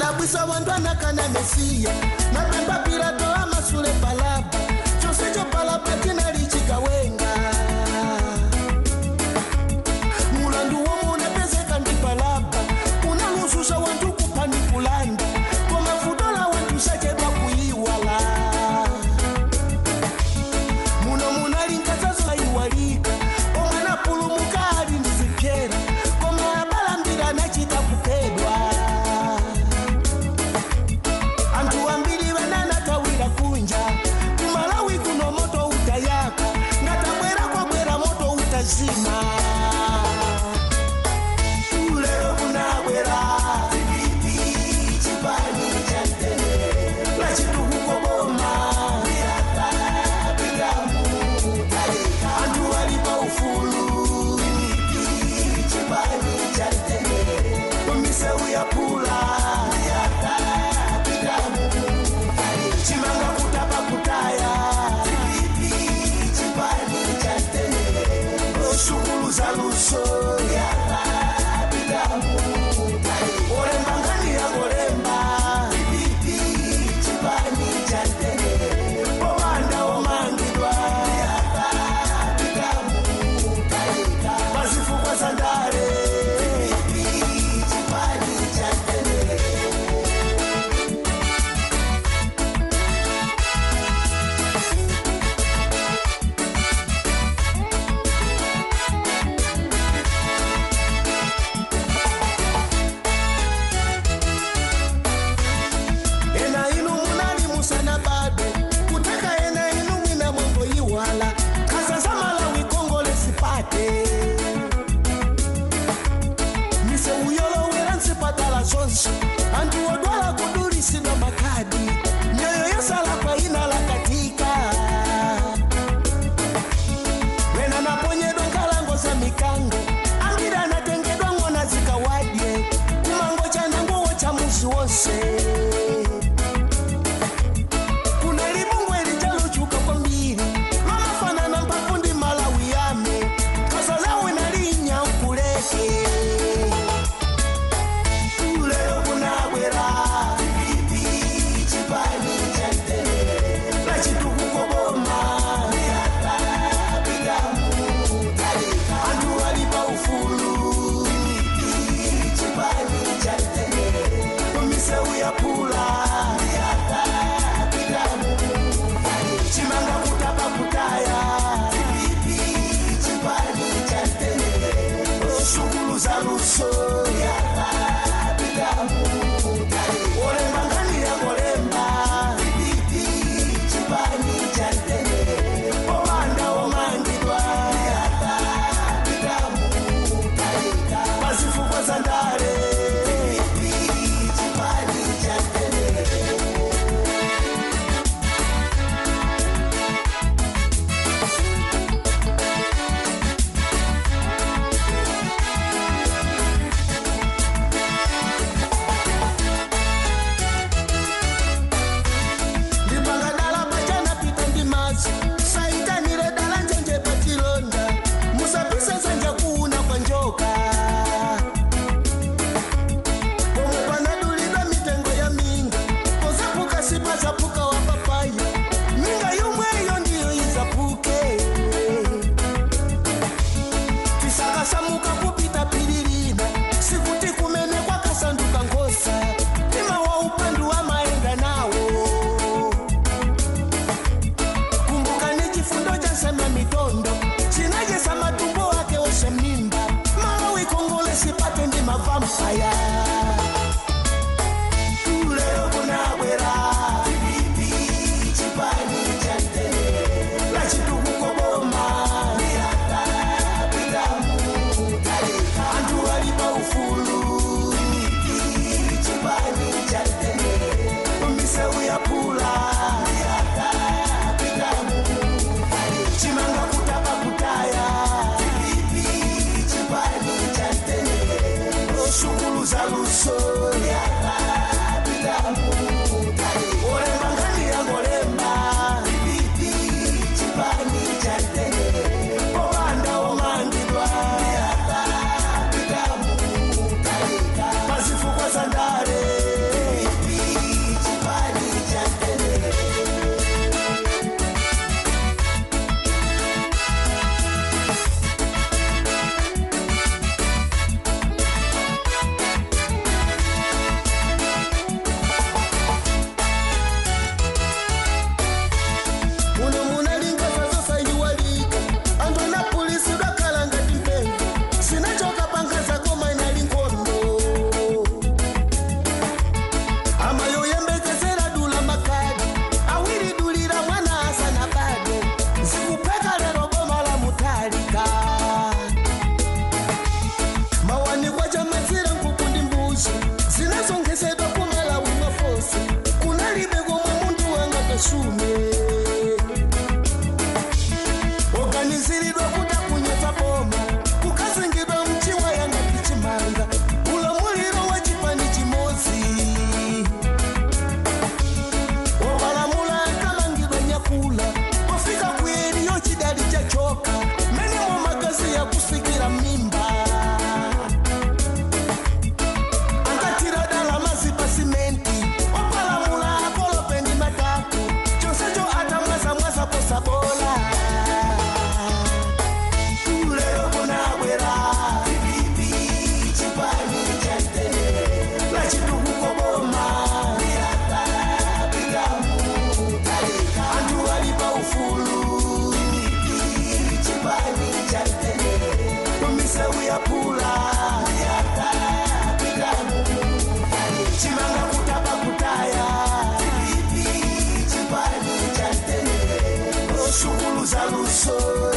Chodabwisa wandu anakana Mesiya napemba Pilato amasule Balaba chonsecho Balaba chinali chikawenga mulandu womwe unapezeka ndi Balaba unalususa wandu kupha ndi kulanda koma vuto la wandu sachedwa kuyiwala muno munali nkadzazoyiwalika omwe anapulumuka ali ndi zipyera koma abalambira anachita kuphedwa. Anthu ambiri vananatawira kunja kumalawi kuno moto utayaka ngatabwera kwabwera moto utazima. Lero kunabwera DPP chipani cha mtendere la chitukuko boma anthu ali pa ufulu DPP chipani cha mtendere misewu ya pula chimanga kutapa kutaya DPP chipani cha mtendere sukulu za luso olemba ngani yakolemba DPP chipani cha mtendere popanda omangidwa pazifukwa za ndale DPP chipani cha mtendere. Ena inu munali musana bado kuteka ena inu mwina mwambo iwala khaza za Malawi Kongolesi pate misewu yolowera nzipatala zonse anthu odwala kudulisidwa makhadi mioyo yosalakwa inalakatika wena naponyedwa nkhalango za mikango ambiri anatengedwa ng'ona zikawadye kumango cha nangowo cha muzi wonse. Kuna libungwe lijaluchuka kwambiri lamafanana mphamvu ndi Malawi yame khaza zawe nalinya nkuleke. Lero kunabwera DPP chipani cha mtendere la chitukuko boma anthu ali pa ufulu DPP chipani cha mtendere misewu ya pula chimanga kutapa kutaya DPP chipani cha mtendere sukulu za luso olemba ngani yakolemba DPP chipani cha mtendere popanda omangidwa pazifukwa za ndale DPP chipani cha mtendere. Ndipanga dala pachana pita ndi madzi saitanire dala njenje pachilonda musapise zanja kuuna kwa njoka pomwe panadulidwa mitengo ya minga pozapuka sipazapuka wa papaya minga yomweyo ndiyo izapuke tisakasamuka kupita piririna sikuti kumene kwakasanduka nkhosa mtima wa upandu amaenda nawo. Kumbukani chifundo cha nsema mitondo chinajesa matumbo ake oshe mimba Malawi Kongolesi pate ndi mavampaya. Lero kunabwera DPP chipani cha mtendere la chitukuko boma anthu ali pa ufulu DPP chipani cha mtendere misewu ya pula chimanga kutapa kutaya DPP chipani cha mtendere sukulu za luso olemba ngani yakolemba DPP chipani cha mtendere popanda omangidwa pazifukwa za ndale. Maso.